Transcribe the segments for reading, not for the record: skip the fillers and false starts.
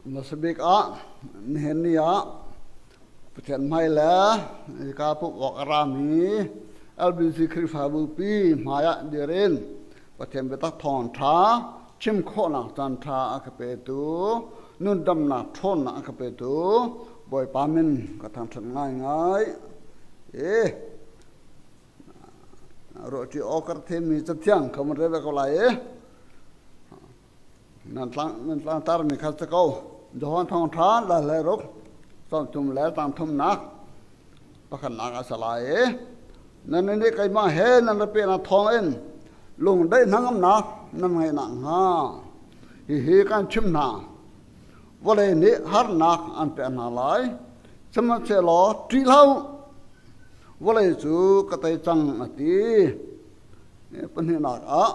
Hmasabik ah nihin ni ah Pathian hmai le hika pumh awk a rami LBC Khrihfabu pi hmai ah dir in Pathian biatak thawngṭha chim khawhnak caanṭha a ka petu, nundamnak ṭhawnnak a ka petu Bawipa min ka thangṭhat ngaingai. Ruahṭi awk ka rak thimmi cathiang kha mun rel ve ko lai i Nan tlangtarmi kha si ko. Johan thawngṭha dal hlei ruk sawmthum le tlangthumnak pakhatnak a si lai i nan nih keimah he nan ra pehnak thawngin lungdaih hnangamnak nan ngeih nakhnga hihi kan chimh hna. Vawlei nih harnak an pek hna lai, sihmanhsehlaw ṭih hlah u, vawlei cu ka tei cang a ti. Pahnihnak ah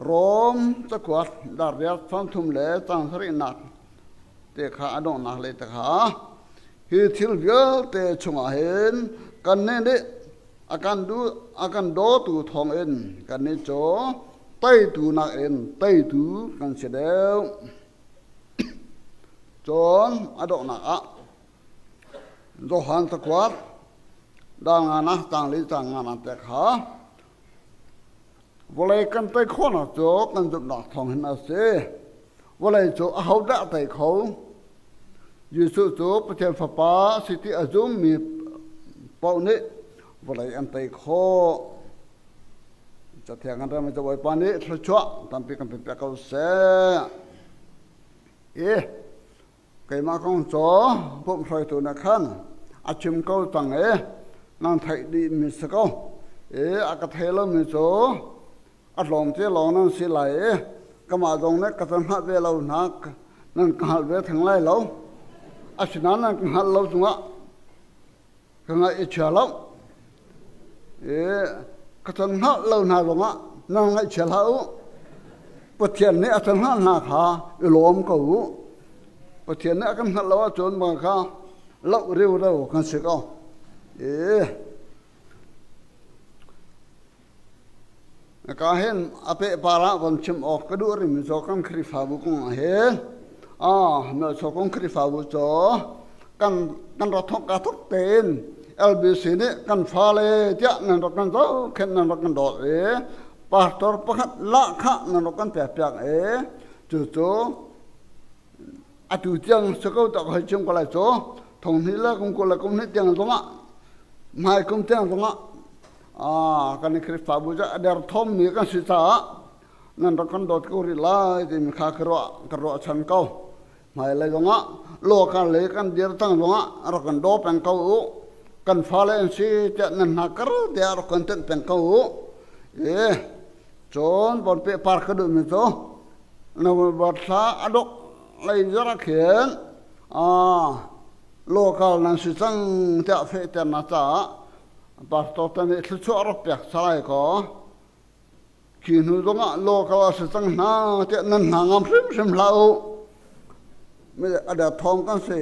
Rom cakuat dariat 30 le cang sarihnak te kha a donghnak lei te kha hi thil vialte chungah hin kannih nih a kan duh a kan dawtu thawngin kannih cu teitu nakin teitu kan si deuh. Cun a donghnak ah Johan cakuat dal nganak cang li cang nganak te kha Vawlei kan tei khawhnak cu kan zumhnak thawng hin a si. Vawlei cu ahodah a tei kho? Jesuh cu Pathian Fapa a si ti a zummi paoh nih vawlei an tei khawh. Cathiang kan rel mi Bawipa nih thluachuah tampi kan pe ko seh. I keimah kong cu pumh hruaitu nih khan a chim ko cang i nan theih dihmi si ko. I a ka thei lomi cu a tlawmte lawng nan si lai i kamah zong nih ka hngalh ve lo hna nan ka hngalh ve theng lai lo. Asinain nan ka hngalh lo cungah ka ngaih i chia lo. I ka can hngalh lo hna zongah nan ngaihchia hlah u. Pathian nih a can hngalh hna kha i lawm ko u. Pathian nih a kan hngalh lo ahcun mah kha loh riuro kan si ko. I ka hin a pehpar ah von chim awk ka duh rimi cu kan Khrihfabu kong ah hin Melchawkung Khrihfabu cu kan kan rak thawk ka thawk tein LBC nih kan fale tiah nan rak kan zohkhenh nan rak kan dawt i pastor pakhat lahkhah nan rak kan pekpiak i cucu atu tiang si ko tak hoi chim ko lai cu thong hnih le kum 20 le kum hnih tiang zongah hmai kum tiang zongah kan Khrihfabu cu a derthawmmi kan si caah nan rak kan dawt ko rih lai timi kha ka ruah ka ruahchan ko. Hmailei zongah lawkar lei kan dir cang zongah rak kan daw peng ko u. Kan fale an si tiah nan hna kar tiah rak kan tenh peng ko u. E cun bon pe par ka duhmi cu November thla a dok lei zara khin local nan si cang tiah fehternak caah pastor te nih thluachuah rak pek salai ko. Khi hnu zongah local a si cang hna tiah nan hna ngam hrimhrim hlah u. A der thawng kan si i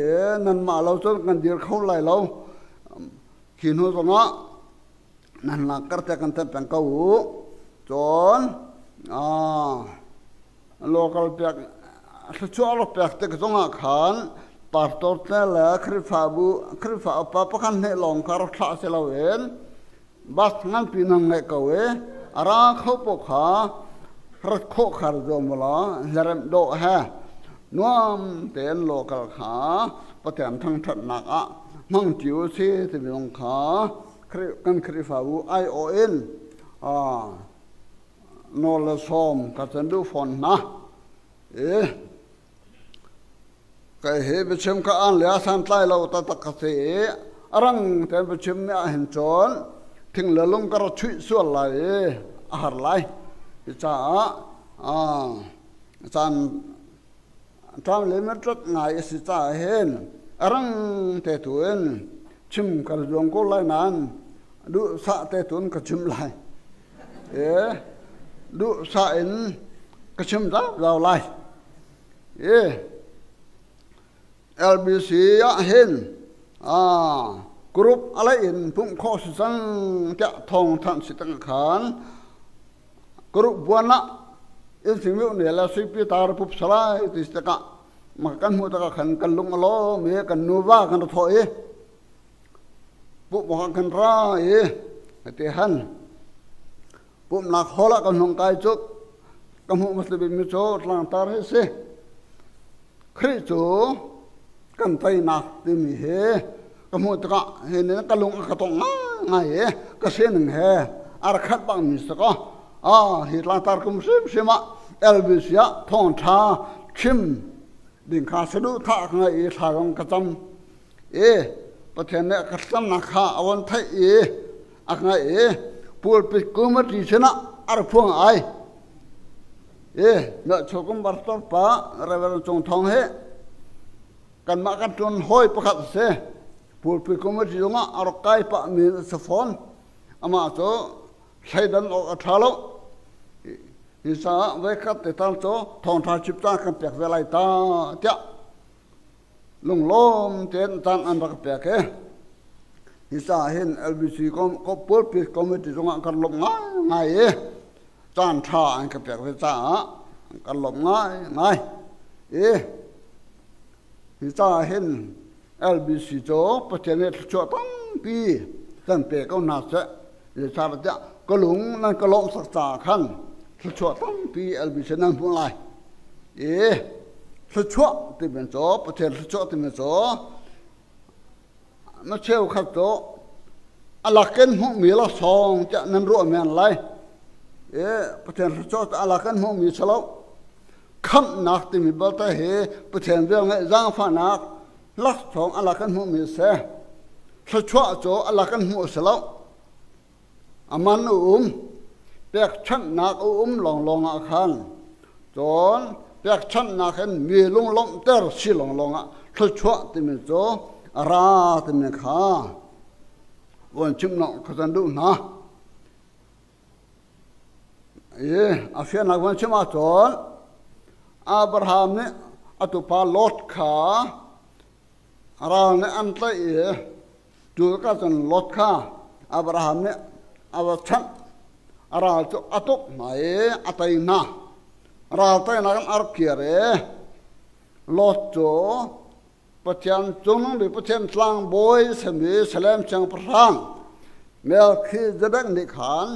nanmah lo cun kan dir kho lai lo. Khi hnu zongah nan lak te kan thanh peng ko u. Cun local pek thluachuah rak pek tik zongah khan pastor te le Khrihfabu Khrihfa upa pakhat hnih lawng kha rak thlah si loin bus nganpi nan ngeih ko i a ra kho paoh kha rat khawh kha ra zuam u law hlaremh dawh he nuam tein local kha Pathian thangṭhatnak ah hmang ṭi u si timi zong kha kan Khrihfabu aiawh in nawl le sawm ka can duh fawn hna. I Kai hi biachim ka aan le a santlai lo taktak ka si i a rang tein biachim mi ahhin cun thing le lung ka ra chuih sual lai i a har lai. Cucaah caan ṭam le metrat ngai a si caah hin a rang te tu in chim ka zuam ko lai nain duhsah te tun ka chim lai. Duhsah in ka chim zau lai. LBC ah hin group a lei in pumh khawh si cang tiah thawng thanh si tang khan group buan ah in singmiu ne le suipi tar pup salai ti si tikah. Ma kan hmuh tikah khan kan lung a lawm i kan nuva kan ra thawh i pumh kan ra i ti han pumhnak hall ah kan hung kai cu ka hmuh hmasa bikmi cu tlangtar hi si. Khrih cu kan teinak timi hi ka hmuh tikah hi nih ka lung a ka tongh ngaingai i ka sining he a rak khat bangmi si kaw hi tlangtar kum hrimhrim ah LBC ah thawngṭha chim ding kha saduhthah ka ngei i thla zong ka cam i Pathian nih ka thlacamnak kha a von theih i a ka ngaih i pulpit committee sinah a rak phuang ai. I Myohchokum pastor pa Reverend Cung Thawng hi kanmah kan ṭuan hawi pakhat a si. Pulpit committee zongah a rak kai pahmi a si fawn. Amah cu thleidan awk a ṭha lo. Hi caah voikhat te tal cu thawngṭha chim caan kan pek ve lai ta tiah lunglawm tein caan an rak pek i hi caah hin LBC pulpit committee zongah kan lawmh ngaingai i caan ṭha an ka pek ve caah kan lawmh ngaingai i hi caah hin LBC cu Pathian nih thluachuah tampi kan pe ko hna seh. Zeicahtiah ka lung nan ka lawmhsak caah khan thluachuah tampi LBC nan hmuh lai. I thluachuah timi cu Pathian thluachuah timi cu na cheukhat cu a lakin hmuhmi laksawng tiah nan ruah men lai. I Pathian thluachuah cu a lakin hmuhmi si lo. Khamhnak timi balte hi Pathian velngeih zaangfahnak laksawng a lakin hmuhmi a si. Thluachuah cu a lakin hmuh a si lo. A man a um. Pekchanhnak a um lawnglawng ah khan cun pekchanhnak in mi lunglawmhter si lawnglawng ah thluachuah timi cu a ra timi kha von chimh ka kan duh hna. I a fiannak von chim ahcun Abraham nih a tupa Lot kha ral nih an tlaih i cu ka cun Lot kha Abraham nih a va chanh. A ral cu a tuk hna i a tei hna. Ral teinak in a rak kir i Lot cu Pathian cungnung Pathian tlangbawi sami Salem siangpahrang Melchizedek nih khan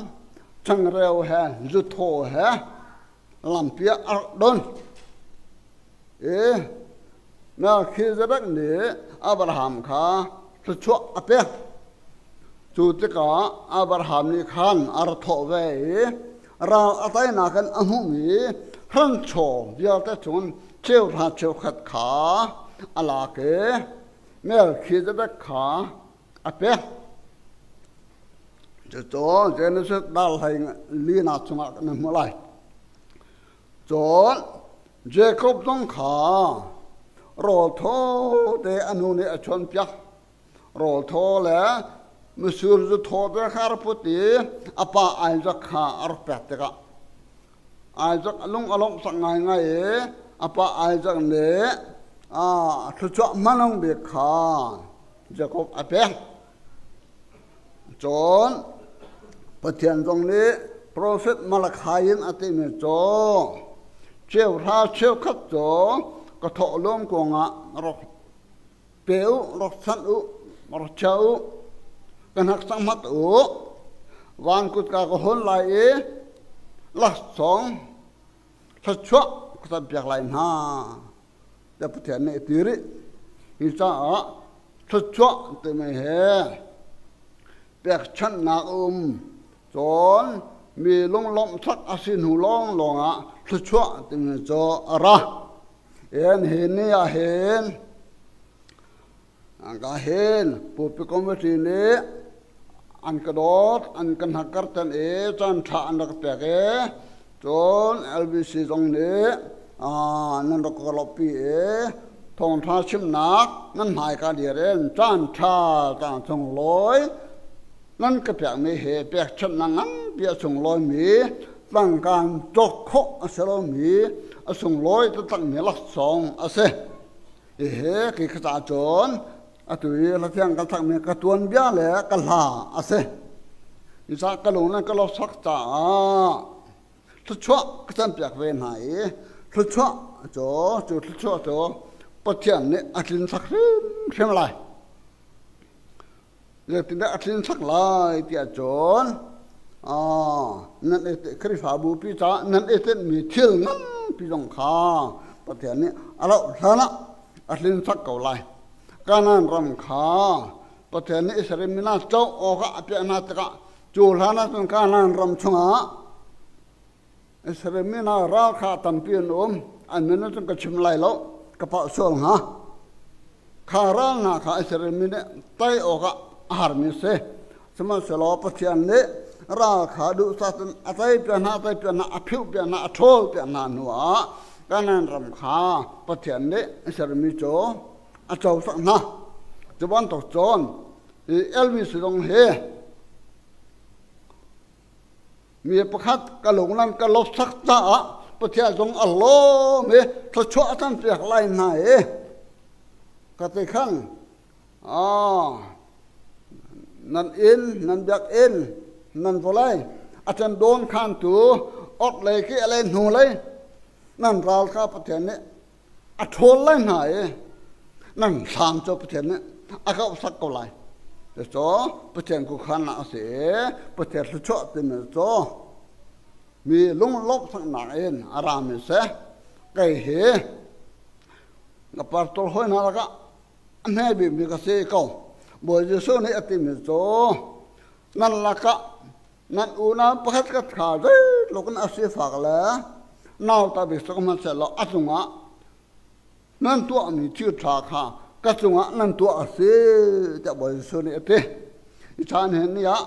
changreu he zuthaw he lampi ah a rak don. I Melchizedek nih Abraham kha thluachuah a pek. Cu tikah Abraham nih khan a ra thawh ve i ral a teinak in a hmuhmi hranchaw vialte cun cheuhra cheukhat kha a lak i Melchizedek kha a pek. Cucu Genesis dal hlei linak chungah kan hmuh lai. Cun Jacob zong kha rawl thaw te a nu nih a chawnpiak. Rawl thaw le mitsur zu thaw te kha a rak put i a pa Isaac kha a rak pek tikah Isaac a lung a lawmh sak ngaingai i a pa Isaac nih thluachuah hmanung bik kha Jakob a pek. Cun Pathian zong nih profet Malachi in a timi cu cheuhra cheukhat cu ka thawhlawm kuangah rak pe u, rak sanh u, rak chia u, ka hnaksak hmat u, van kutka ka hawn lai i laksawng thluachuah ka campiak lai hna tiah Pathian nih a ti rih. Hi caah thluachuah timi hi pekchanhnak a um. Cun mi lunglawmh sak a si hnu lawnglawng ah thluachuah timi cu a ra. En hi ni ah hin ka hin Pupi Committee nih an ka dawt, an ka hnakkar tan i caan ṭha an rak pek i cun LBC zong nih nan rak ka lawmhpi i thawngṭha chimnak nan hmaika dir in caan ṭha caan sunglawi nan ka pekmi hi pekchanhnak nganpi a sunglawimi tangkaan cawk khawh a si lomi a sunglawi taktakmi laksawng a si. Hihi kei ka caah cun atu i hlathiang kan sakmi ka tuanbia le ka hla a si. Cucaah ka lung le ka lawsak caah thluachuah ka canpiak ve hna i. Thluachuah cu cu thluachuah cu Pathian nih a tlin sak hrimhrim lai. Zeitindah a tlin sak lai tiah cun nan i Khrihfabu pi caah nan i tinhmi thil nganpi zong kha Pathian nih a loh hlan ah a tlin sak ko lai. Kanaan ram kha Pathian nih Israel mi hna co awkah a piah hna tikah cu hlan ah cun Kanaan ram chungah Israel mi hna ral kha tampi an um. An min cun ka chim lai lo, ka palh sual hnga. Kha ral hna kha Israel mi nih tei awkah a harmi a si. Sihmanhsehlaw Pathian nih ral kha duhsah cun a teipiak hna, a teipiak hna, a phiuhpiak hna, a ṭhawlpiak hna hnuah Kanaan ram kha Pathian nih Israel mi cu a cosak hna. Cu bantuk cun Elvis zong hi Mi pakhat ka lung nan ka lawsak caah Pathian zong a lawm i thluachuah a kan pek lai hna i ka ti khan nan inn nan biakinn nan vawlei a can dawn khantu ot lei ki a lei hnu lei nan ral kha Pathian nih a ṭhawl lai hna i nan thlam cu Pathian nih a kauhsak ko lai. Cucu Pathian khuakhannak a si i Pathian thluachuah timi cu mi lunglawmhnak in a rami si. Kei hi ka pastor hawi hna lakah a hme bikmi ka si ko. Bawi Jesuh nih a timi cu nan lakah nan unau pakhat khat kha zeitluk in a sifak le nauta bik si hmanhsehlaw a cungah nan tuahmi thil ṭha kha ka cungah nan tuah a si tiah Bawi Jesuh nih a ti. Hi caan hin ni ah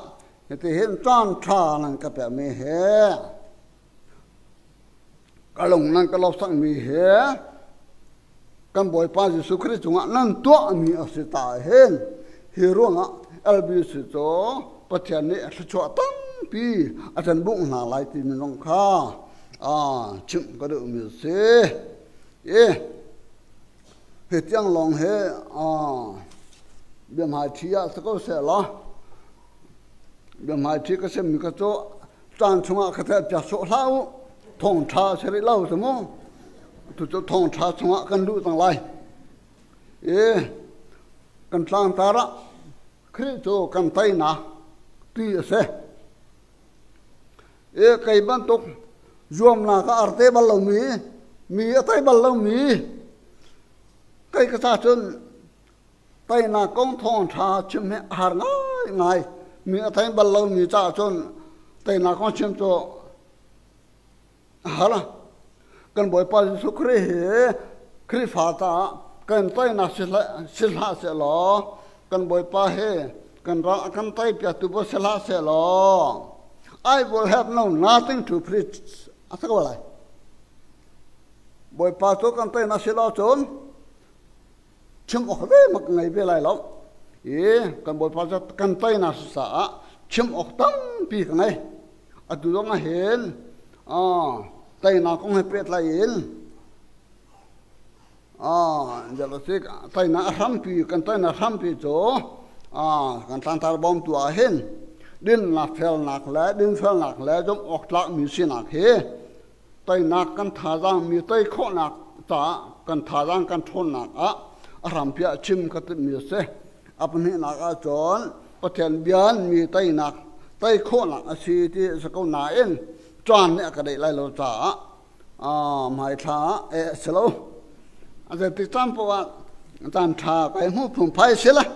hitihin caan ṭha nan ka pekmi hi ka lung nan ka lawsakmi hi kan Bawipa Jesuh Khrih cungah nan tuahmi a si ta hin hi ruangah LBC cu Pathian nih thluachuah tampi a kan bungh hna lai timi zong kha chimh ka duhmi a si. I hi tiang lawng hi biahmaiṭhi ah si ko seh law biahmaiṭhi ka chimmi kha cu caan chungah ka theihpiak sawh hlah u thawngṭha a si rih lo cu mu tucu thawngṭha chungah kan luh cang lai i kan tlangtar ah Khrih cu kan teinak ti a si i kei bantuk zuamnak ah arte bal lomi mi a tei bal lomi kei ka ca cun Teinak kong thawngṭha chim hi a har ngaingai. Mi a thei bal lomi caah cun teinak kong chim cu a har. Kan Bawipa Jesuh Khrih hi Khrihfa caah kan teinak si hlah sehlaw kan Bawipa hi kan ral a kan teipiaktu bu si hlah sehlaw I will have no nothing to preach a si ko lai. Bawipa cu kan teinak si lo cun chim awk zeihmanh ka ngei ve lai lo i kan bawipa cu kan teinak si caah chim awk tampi ka ngei atu zong ah hin teinak kong he pehtlai in teinak a hrampi kan teinak hrampi cu kan tlangtar bawmtu ah hin dinnak felnak le dinfelnak le zumh awk tlakmi sinak hi teinak kan thazaang mi tei khawhnak caah kan thazaang kan ṭhawnnak ah a hrampi ah chim ka timhmi a si. A pahnihnak ah cun Pathian bia mi teinak tei khawhnak a si ti a si ko nain caan nih a ka deih lai lo caah hmaithla ah eh a si lo. A zeitik caan paoh ah caan ṭha kai hmuh phungphai a si lai.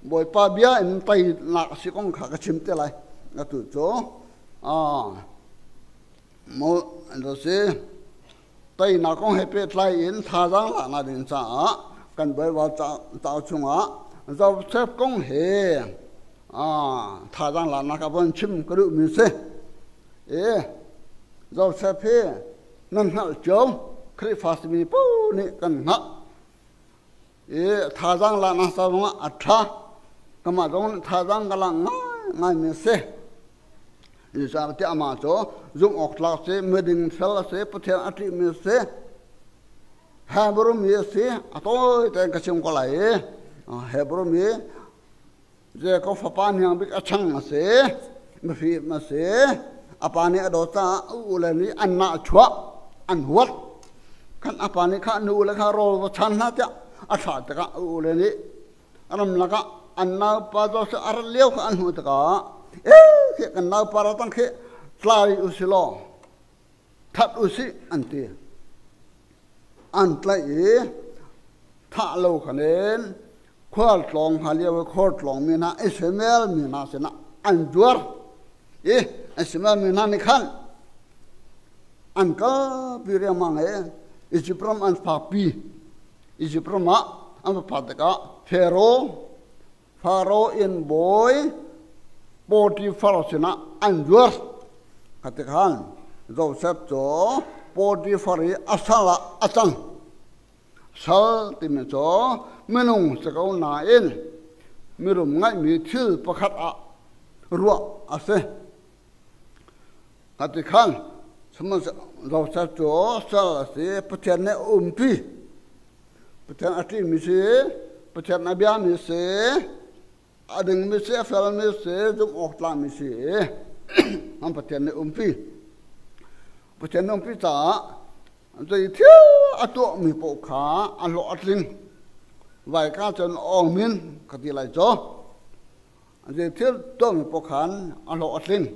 Bawipa bia in teinak a si kong kha ka chim te lai. Atu cu Teinak kong he pehtlai in thazaang laknak ding caah kan Baibal cauk chungah Josef kong he thazaang laknak a von chim ka duhmi si. I Josef hi nan hngalh cio Khrihfa simi paoh nih kan hngalh. I thazaang laknak ca zongah a ṭha. Kamah zong thazaang ka lak ngaingaimi a si. Zeicahtiah amah cu zumh awk tlak si, miding fel a si, Pathian a ṭihmi a si, Hebrew mi a si, a tawi tein ka chim ko lai i Hebrew mi Jakob fapa hniang bik a chang a si, mifim a si, a pa nih a dawt caah a ule nih an nahchuah. An huat. Kan a pa nih kha nu le kha rawl va chan hna tiah a thlah tikah a u le nih ramlak ah an naupa Joseph a rat lio kha an hmuh tikah ee khi kan naupa ra tang khi tlai u si law that u sih an ti. An tlaih i thah lo khan in khual tlawng hna lio i khor tlawng mi hna Ishmael mi hna sinah an zuar i Ishmael mi hna nih khan an kalpi riangmang i Izipt ram an fakpi. Izipt ram ah an va phak tikah Pharaoh Pharaoh inn bawi Potifar sinah an zuar. Khatikhan Josef cu Potifar i a sal ah a cang. Sal timi cu minung si ko nain mirum ngaihmi thil pakhat ah ruah a si. Khatikhan Josef cu sal a si, Pathian nih a umpi. Pathian a ṭihmi si, Pathian a biami si, a dingmi si, a felmi si, zumh awk tlakmi si an Pathian nih umpi. Pathian nih umpi caah zei thil a tuahmi paoh kha a hlawh a tling. Vaika cun awngmin ka ti lai cu. Zei thil tuahmi paoh khan a hlawh a tling.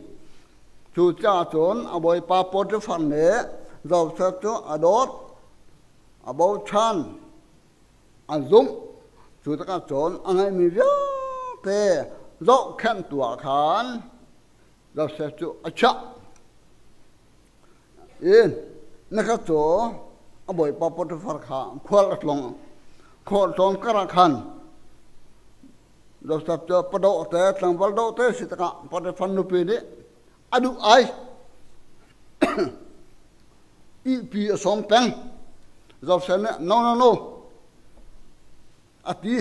Cucaah cun a bawipa Potifar nih Josef cu a dawt, a bochan, a zumh. Cu tikah cun a ngeihmi vialte zohkhenhtu ah khan Josef cu a chiah. I nikhat cu a bawipa Potifar kha khual a tlawng. Khual tlawn karah khan Josef cu padoh te tlangval dawh te si tikah Potifar nupi nih a duh ai. Ihpi a sawm peng. Josef nih no no no a ti.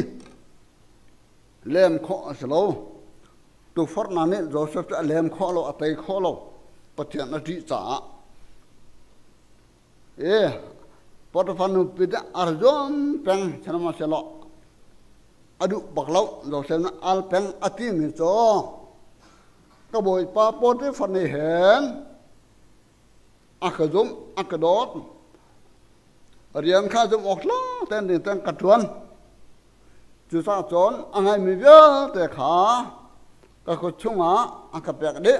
Lem khawh a si lo. Tukforhnak nih Josef cu a lem khawh lo, a tei khawh lo. Pathian a ṭih caah. E Potifar nupi nih a ra zuam peng sihmanhsehlaw a duh bak lo. Josef nih al peng a timi cu ka bawipa Potifar nih hin a ka zumh, a ka dawt. Rian kha zumh awk tlak tein ding tein ka ṭuan. Cucaah cun a ngeihmi vialte kha ka kut chungah a ka pek dih.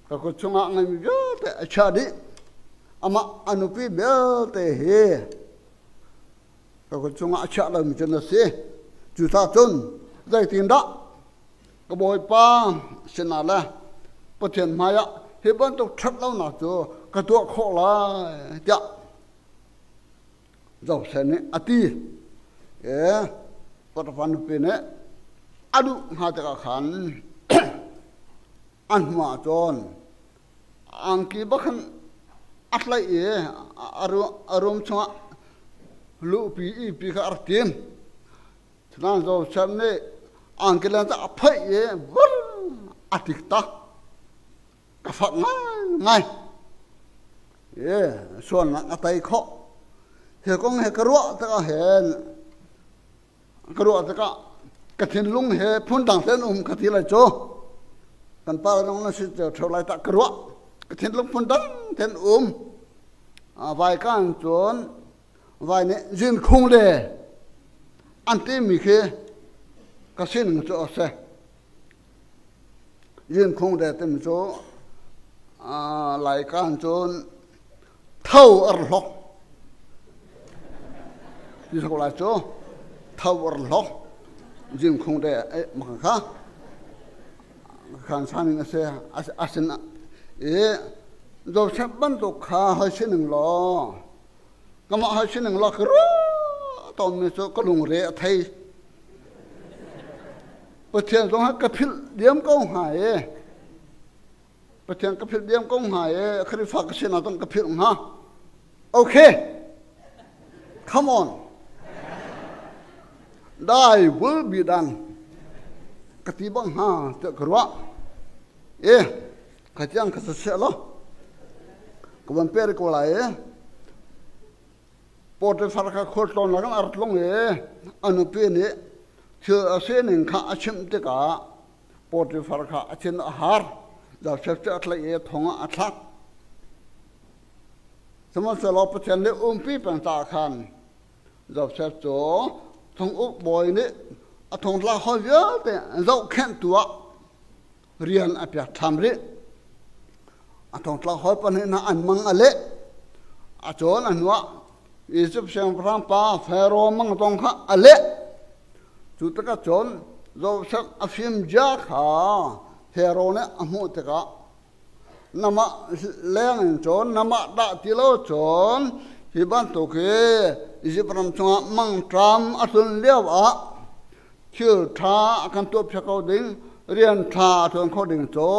Ka kut chungah a ngeihmi vialte a chiah dih. Amah a nupi vialte hi ka kut chungah a chiah lomi cu na si. Cucaah cun zeitindah ka Bawipa sinah le Pathian hmaiah hi bantuk ṭhat lonak cu ka tuah khawh lai tiah Josef nih a ti. E Potifar nupi nih a duh hnga tikah khan a hnuah cun angki bak khan a tlaih i a room chungah luhpi ihpi kha a rak tim. Cunain Josef nih angki leng cu a phoih i vur a tlik tak. Ka fak ngaingai. E sualnak a tei khawh. Hi kong he ka ruah tikah hin ka ruah tikah ka thinlung he phundang ten um ka ti lai cu. Kan pa zong na si ṭheo lai tah ka ruah. Ka thinlung phundang ten um. Vai kan cun vai nih zin khung le an timi khi ka sining cu a si. Zinkhung le timi cu Laikaan cun tho a ra hlok. Ti sok lai cu tho a ra hlok. Zinkhung le maka kha khan saning a si a sin i Joseph bantuk kha hoi sining law kamah hoi sining law ka ruah tawnmi cu ka lungre a thei. Pathian zong ha ka philh diam ko hnga e. Pathian ka philh diam ko hnga e. Khrihfa ka sinak zong ka philh hnga. Okay. Come on. Thy will be done. Ka ti bang hnga tiah ka ruah. E, ka tiang ka saseh lo. Ka van per ko lai e. Potifar kha khualtlawnnak in a rak tlung i a nupi nih thil a sining kha a chimh tikah Potifar kha a thin a har. Josef cu a tlaih i thong ah a thlak. Sihmanhsehlaw Pathian nih umpi peng caah khan Josef cu thonguk bawi nih a thongtla hawi vialte zohkhenhtu ah rian a pek ṭhan rih. A thongtla hawi pahnih hna an mang a leh. A cawn a hnuah Izipt siangpahrang pa Faro mang zong kha a leh. Cu tikah cun Josef a fimzia kha Faro nih a hmuh tikah namah leng in cun namah dah ti lo cun hi bantuk hi Izipt ram chungah mangṭam a tlun lio ah thil ṭha a kan tuahpiak ko ding, rian ṭha a ṭuan kho ding cu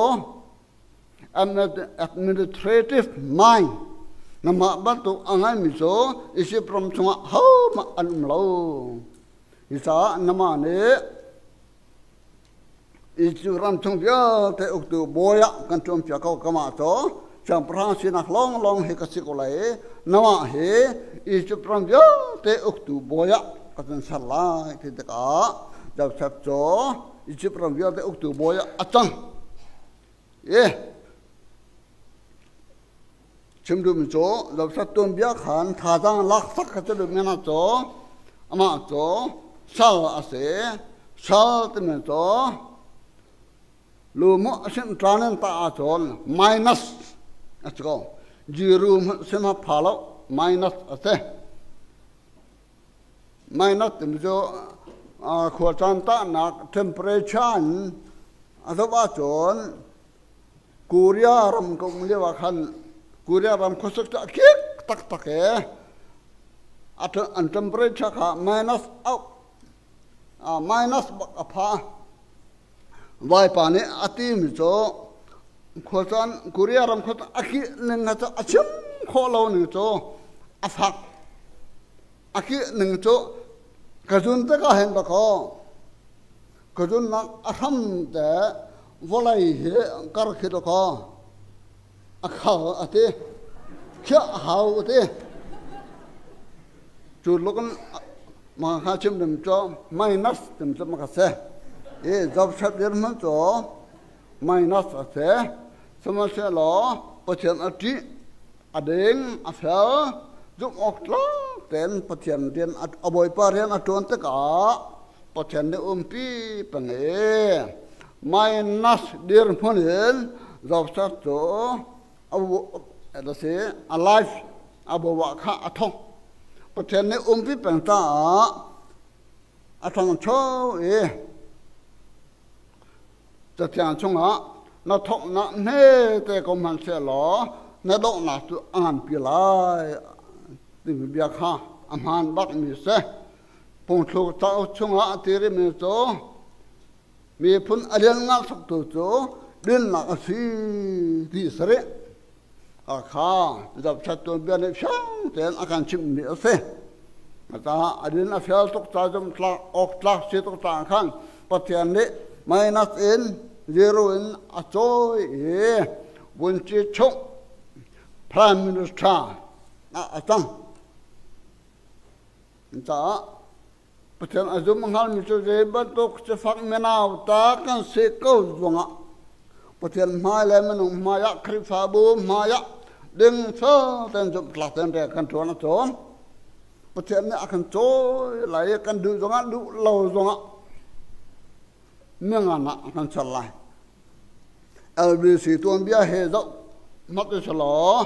administrative mind namah bantuk a ngeimi cu Izipt ram chungah hohmanh an um lo. Hi caah namah nih Izipt ram chung vialte uktu bawi ah kan ṭuanpiak ko kamah cu siangpahrang sinak lawnglawng hi ka si ko lai i namah hi Izipt ram vialte uktu bawi ah ka cun ser lai ti tikah Josef cu Izipt ram vialte uktu bawi ah a cang. I chim duhmi cu Josef tuanbia khan thazaang laksak kha cu duhmi hna cu amah cu sal a si. Sal timi cu lu mu a sim ṭan in tah ahcun minus a si ko. Zero hmanh sim a pha lo minus a si. Minus timi cu khuacaan tahnak temperature in a zoh ahcun Korea ram ka um lio ah khan Korea ram khuasik cu a kik taktak i an temperature kha minus out minus bak a pha. Vaipa nih a timi cu khuacaan Korea ram khuacaan a kih ning kha cu a chim khawh lo ning cu a fak. A kih ning cu ka zun tikah hin dakaw ka zunnak a hram te vawlei hi kar khi dakaw a khal a ti khiah a hau a ti cu tluk in ma kha chim ding cu minus tim cu ma ka si i Joseph dirhmun cu minus a si sihmanhsehlaw Pathian a ṭih a ding a fel zumh awk tlak tein Pathian rian a Bawipa rian a ṭuan tikah Pathian nih umpi peng i minus dirhmun in Joseph cu a si a life a bawa kha a thawk. Pathian nih umpi peng caah a ṭhangcho i Cathiang chungah na thawknak hmete ko hmanhsehlaw na donghnak cu a nganpi lai timi bia kha a hmaan bakmi a si. Phungthluk cauk chungah a ti rihmi cu miphun a lianngan soktu cu dinnak a si ti a si rih. Kha zohchat tuanbia nih fiang tein a kan chimhmi a si. Caah a din a fel tuk ca zumhtlak awk tlak si tuk caah khan Pathian nih minus in zero in a cawi i vunci chung prime minister ah a cang. Caah Pathian a zum hngalmi cu zei bantuk sifak minau ta kan si ko zongah Pathian hmai le minung hmai ah Khrihfabu hmai ah dingfel tein zumhtlak tein rian kan ṭuan a cawn. Pathian nih a kan cawi lai i kan duh zongah duh lo zongah mingan ah a kan ser lai. LBC tuanbia he zoh hmat u selaw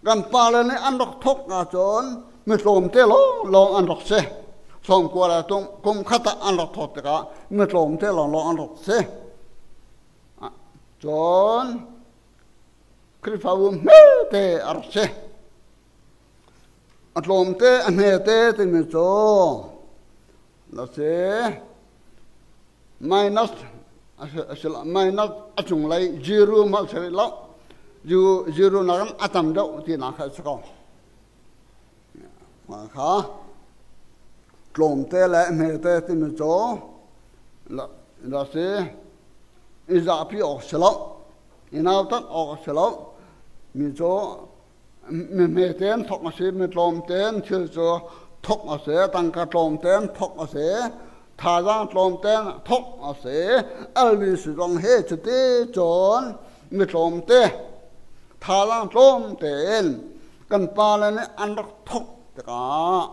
kan pale nih an rak thawk ahcun mi tlawmte lawnglawng an rak si. Sawmkua le kum khat ah an rak thawk tikah mi tlawmte lawnglawng an rak si. Cun Khrihfabu hmete a rak si. A tlawmte a hmete timi cu na si minus minus a cunglei zero hmanh si rih lo zero nakin a tam deuh tinak kha a si ko mah kha tlawmte le hmete timi cu la si i zahpi awk si lo i nautat awk a si lo mi cu mi hmete in thawk a si, mi tlawmte in thil cu thawk a si, tangka tlawmte in thawk a si, thazaang tlawmte in thawk a si. Elvis zong hi cuti cun mi tlawmte, thazaang tlawmte in Kan pale nih an rak thok tikah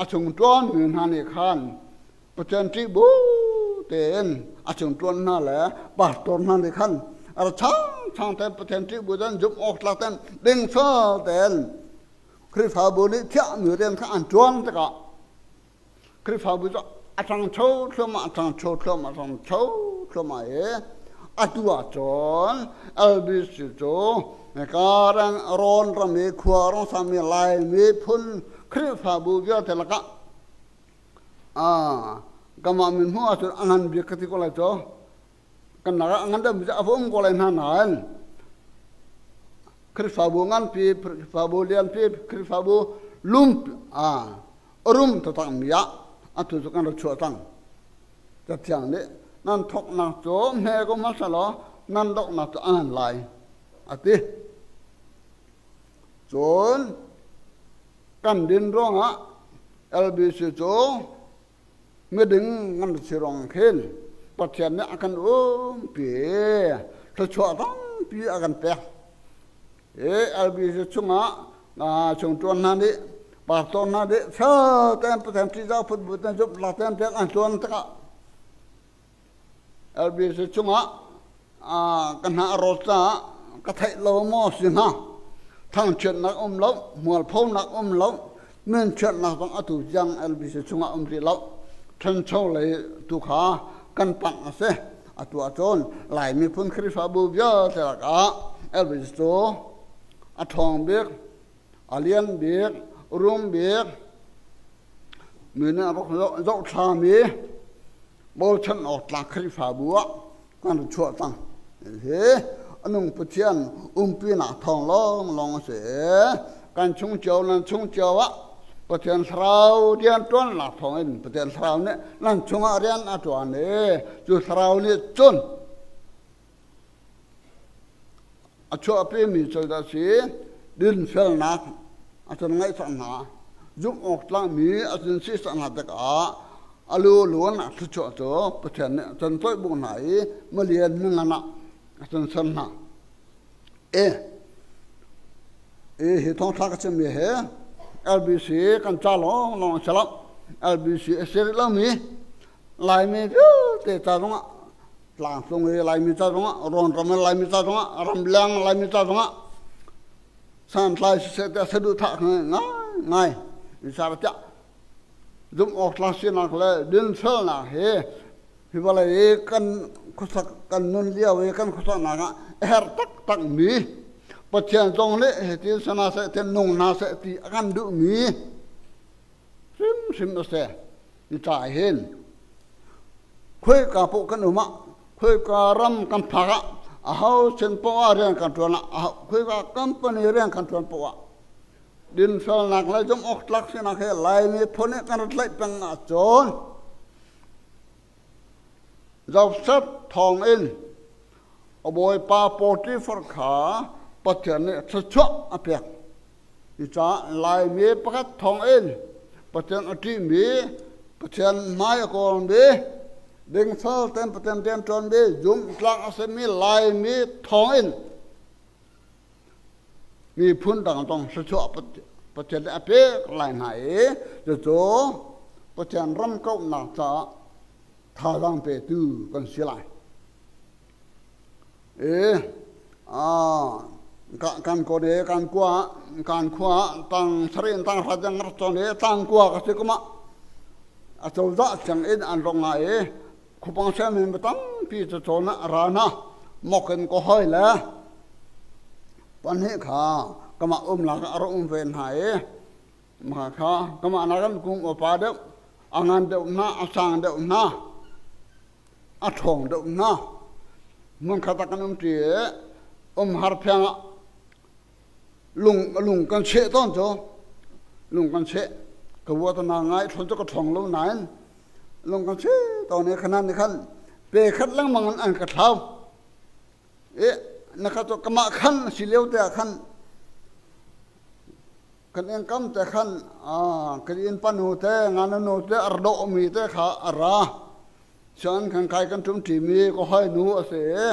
a chung ṭuanmi hna nih khan Pathian ṭih bu tein a chung ṭuan hna le pastor hna nih khan a ra changchang tein Pathian ṭih bu tein zumh awk tlak tein dingfel tein Khrihfabu nih thiahmi rian kha an ṭuan tikah Khrihfabu cu a ṭhangcho thluahmah, a ṭhangcho thluahmah, a ṭhangcho thluahmah i atu ahcun LBC cu Karen rawn ram i khua rong sami Laimi phun Khrihfabu vialte lakah kanmah min hmuh ahcun a ngan bik ka ti ko lai cu. Kan nak ah a ngan deuhmi cu a va um ko lai hna nain Khrihfabu nganpi, Khrihfabu lianpi, Khrihfabu lum a rum taktakmi ah atu cu kan ra chuah cang. Cathiang nih nan thawknak cu hme ko hmasa law nan donghnak cu a ngan lai a ti. Cun kan din ruangah LBC cu miding kan si ruang khin Pathian nih a kan umpi thluachuah tampi a kan pek. Hi LBC chungah chungṭuan hna nih pastor hna nih fel tein Pathian ṭihzah phun bu tein zumhnak tein pek an ṭuan tikah LBC chungah ka hna a rawt caah ka theih lo maw si hnga thangchiatnak um lo hmualphonak um lo minchiatnak zong atu tiang LBC chungah um rih lo ṭhancho lei tu kha kan panh a si atu ahcun Lai miphun Khrihfabu vialte lakah LBC cu a ṭhawng bik a lian bik rum bik mi nih a rak zohthlami bochan awk tlak Khrihfabu ah kan rak chuah cang. Hi a nung Pathian umpinak thawng lawnglawng a si. Kan chung cio nan chung cio ah Pathian Thlarau rian ṭuannak thawngin Pathian Thlarau nih nan chungah rian a ṭuan i cu Thlarau nih cun a chuahpimi cu a si dinfelnak a cun ngaih cang hna zumh awk tlakmi a cun si cang hna tikah a lu luan a thluachuah cu Pathian nih a cun toih bu hna i malian mingan ah a cun ser hna. E hi thawngṭha ka chimmi hi LBC kan ca lawnglawng a si lo. LBC a si rih lomi Laimi vialte ca zongah tlangcung i Laimi ca zongah rawnram i Laimi ca zongah ramleng Laimi ca zongah santlai siseh tiah saduhthah ngai ngai zeicahtiah zumh awk tlak sinak le dinfelnak hi hi vawlei i kan khuasak kan nun lio i kan khuasaknak ah a herh taktak mi Pathian zong nih hitin sana seh ti nung hna seh ti a kan duhmi hrimhrim a si. Hi ca hin khuika paoh kan um ah khuika ram kan phak ah aho sin paoh ah rian kan ṭuan ah khuika company rian kan ṭuan paoh ah dinfelnak le zumh awk tlak sinak he Laimi phun nih kan rat tlaih peng ahcun Joseph thawngin a bawipa Potifar kha Pathian nih thluachuah a pek. Cucaah Laimi pakhat thawngin Pathian a ṭihmi, Pathian hmai a kawlmi, dingfel tein Pathian rianṭuanmi, zumhtlak a simi Laimi thawngin miphun dang zong thluachuah Pathian nih a pek lai hna i cucu Pathian ram kauhnak caah thazaang petu kan si lai. Kan kawt i kan kua kan khua tang sarih in tang hra tiang rak cawn i tang kua ka si kum ah a cozah sianginn an rawk ngai i khupang sianginn tampi cu cawn ah a ra hna mok in ka hoi le pahnih kha kamah umnak ah a rak um ve hna i mah kha kamah nakin kum upa deuh a ngan deuh hna a sang deuh hna a ṭhawng deuh hna. Hmunkhat ah kan umṭi i umhar phiang ah lung lung kan cheh tawn cu lung kan cheh ka vua ta na ngai ṭhawn cu ka ṭhawng lo nain lung kan cheh tawn i khanan nih khan pe khat lengmang in an ka thlau i na kha cu kamah khan si lio te ah khan Kan income te khan kan innpa nu te ngana nu te a dawhmi te kha a ra. Cun kan kai kan ṭum ṭimi ka hoi nu a si i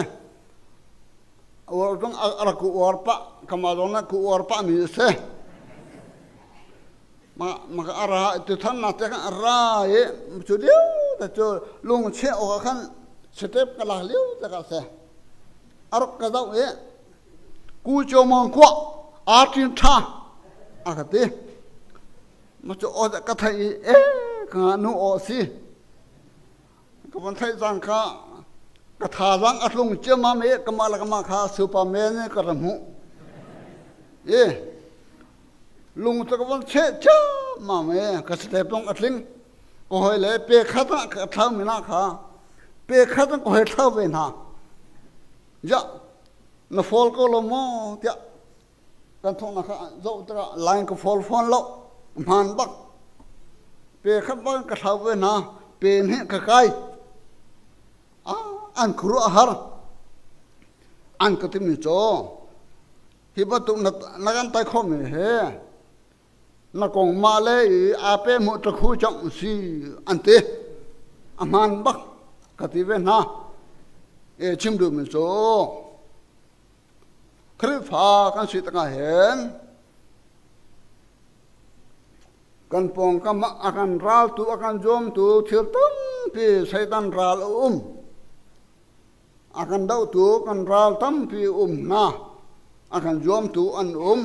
uar zong a rak uar pah kama zong na ku uar pah mi a si. Ma ka ara tu than na te kan ara i cu lio te cu lung cheh awk ah khan step ka lak lio te ka se. A rak ka zoh i ku cio mong khua artin tha a ka ti. Ma cu aw ka theih i e ka nu aw si. Ka von theih cang kha ka thazaang a tlung ciammam i kamah le kamah kha Superman in ka ra hmuh. I lung cu ka von cheh ciammam i ka step lung a tling. Ka hawi le pe khat ah ka thlau mi na kha pe khat in ka hoi thlau ve hna. Ja na fall ko lo maw tiah kan thawknak kha zoh tikah line ka fall fawn lo hmaan bak pe khat bak ka thlau ve hna pe hnih ka kai an khuaruah a har an ka timi cu hi bantuk na kan tai khawhmi he na kong mah le i aa pe hmuh ṭakhu cang si an ti a hmaan bak ka ti ve hna e chim duhmi cu Khrihfa kan si tikah hin kan pawngkam ah a kan raltu a kan zuamtu thil tampi Satan ral a um. A kan dohtu kan ral tampi um hna. A kan zuamtu an um.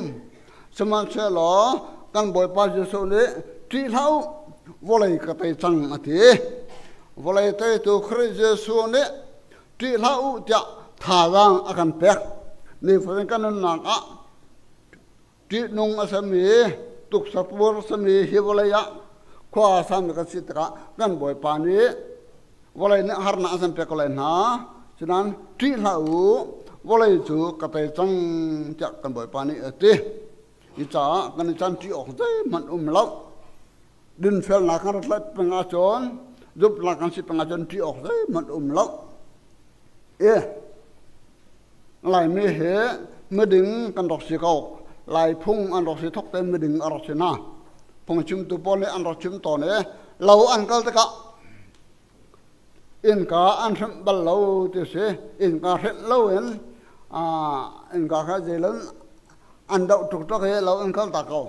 Sihmanhsehlaw kan Bawipa Jesuh nih ṭih hlah u, vawlei ka tei cang a ti. Vawlei teitu Khrih Jesuh nih ṭih hlah u tiah thazaang a kan pek. Nifatin kan nunnak ah ṭihnung a simi, tuksapur a simi hi vawlei ah khua a sami kan si tikah kan Bawipa nih vawlei nih harnak a kan pek ko lai hna. Cunain ṭih hlah u, vawlei cu ka tei cang tiah kan Bawipa nih a ti. Hi caah kan i can ṭih awk zeihmanh um lo. Dinfelnak kan rat peng ahcun zumhnak kan si peng ahcun ṭih awk zeihmanh um lo. I Laimi hi miding kan rak si ko. Lai phung an rak si thok tein miding a rak si hna. Phungchimtu pawl nih an rak chim tawn i lo an kal tikah innka an hrenh bal lo ti si. Innka hrenh loin innka kha zeilan an doh tuk tuk hi lo an kal tak ko.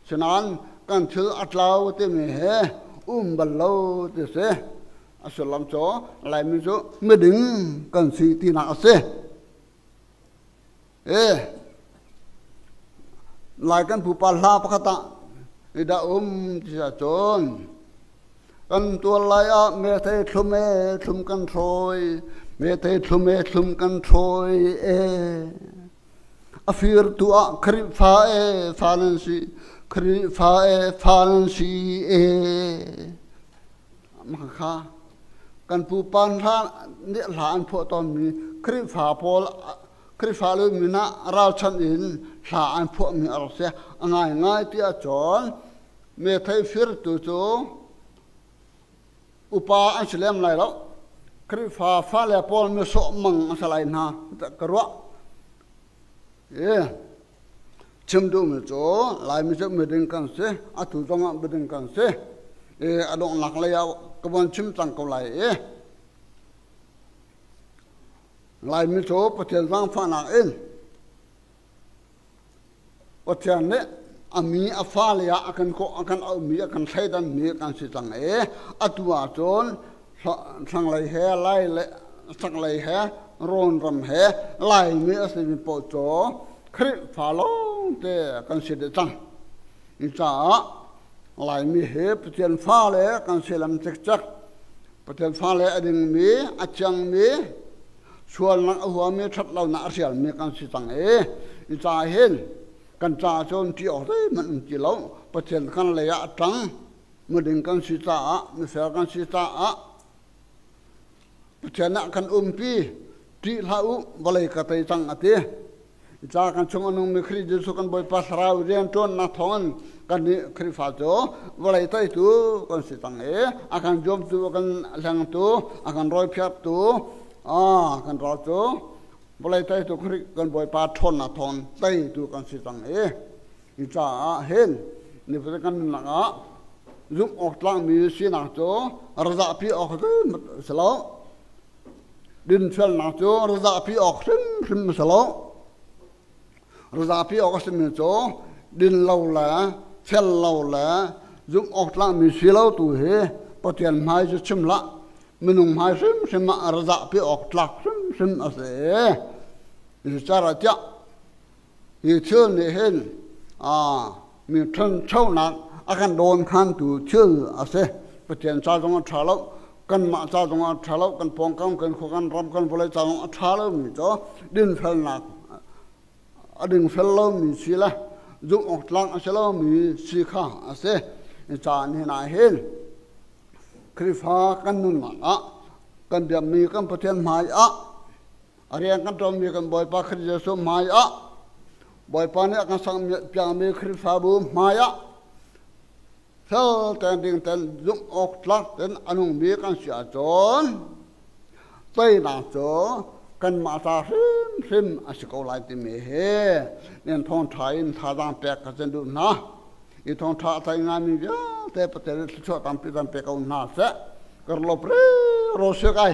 Sinain kan thil a tlau timi he um bal lo ti si. A sullam cu Laimi cu miding kan si tinak a si. E Lai kan pupa hla pakhat ah i dah um ti ahcun kan tual lai ah methei thlum e thlum kan thawi methei thlum e thlum kan thawi e A firtu ah Khrihfa e fa nan si, Khrihfa e fa nan si e. Mah kha kan pupa hla nih hla an phuah tawnmi Khrihfa pawl Khrihfa lu min ah ralchanh in hla an phuahmi a rak si. A ngaingai ti ahcun methei firtu cu upa an si lem lai lo. Khrihfa fale pawl misawh mang an si lai hna ka ruah. Chim duhmi cu Laimi cu miding kan si, atu zongah miding kan si. A donghnak lei ah ka von chim cang ko lai i Laimi cu Pathian zaangfahnak in Pathian nih a mi a fale ah a kan kawh a kan auhmi a kan thleidanmi kan si cang i atu ahcun thlanglei he lai le chaklei he rawn ram he Laimi a simi paoh cu Khrihfa lawngte kan si dih cang. Hi caah Laimi hi Pathian fale kan si lam cikcek. Pathian fale a dingmi, a thiangmi, sualnak a huami ṭhatlonak a hrialmi kan si cang i hi caah hin kan caah cun ṭih awk zeihmanh um ti lo. Pathian kan lei ah a ṭang. Miding kan si caah, mifel kan si caah Pathian ah kan umpi. Ṭih hlah u, vawlei ka tei cang a ti. Ca kan chung a nungmi Khrih Jesuh kan Bawipa Thlarau rianṭuannak thawngin kannih Khrihfa cu vawlei teitu kan si cang i a kan zuamtu, a kan hlengtu, a kan rawiphiartu, kan ral cu vawlei teitu Khrih kan Bawipa ṭhawnnak thawngin teitu kan si cang i hi caah hin nifatin kan nunnak ah zumh awk tlakmi sinak cu razahpi awk zeihmanh a si lo. Dinfelnak cu zapi awk hrimhrim a si lo. Zapi awk a simi cu dinlo le Fel lo le zumh awk tlakmi si lo tu hi Pathian hmai cu chim hlah, minung hmai hrimhrim ah ra zahpi awk tlak hrimhrim a si. Zeicahtiah tiah hi thil nih hin mi ṭhanchonak a kan dawnkhantu thil a si. Pathian ca zong a ṭha lo, kanmah ca zong a ṭha lo, kan pawngkam, kan khua, kan ram, kan vawlei ca zong a ṭha lomi cu dinfelnak a dingfel lomi si le zumh awk tlak a si lomi si kha a si. Caan hin ah hin Khrihfa kan nunnak ah kan biakmi kan Pathian hmai ah a rian kan ṭuanmi kan Bawipa Khrih Jesuh hmai ah Bawipa nih a kan sakpiakmi Khrihfabu hmai ah fel tein ding tein zumh awk tlak tein a nungmi kan si ahcun teinak cu kanmah ca hrimhrim a si ko lai timi hi nan thawngṭha in thazaang pek ka cun duh hna. I thawngṭha a thei ngaimi vialte Pathian nih thluachuah tampi kan pe ko hna seh. Ka lop re ro si kai.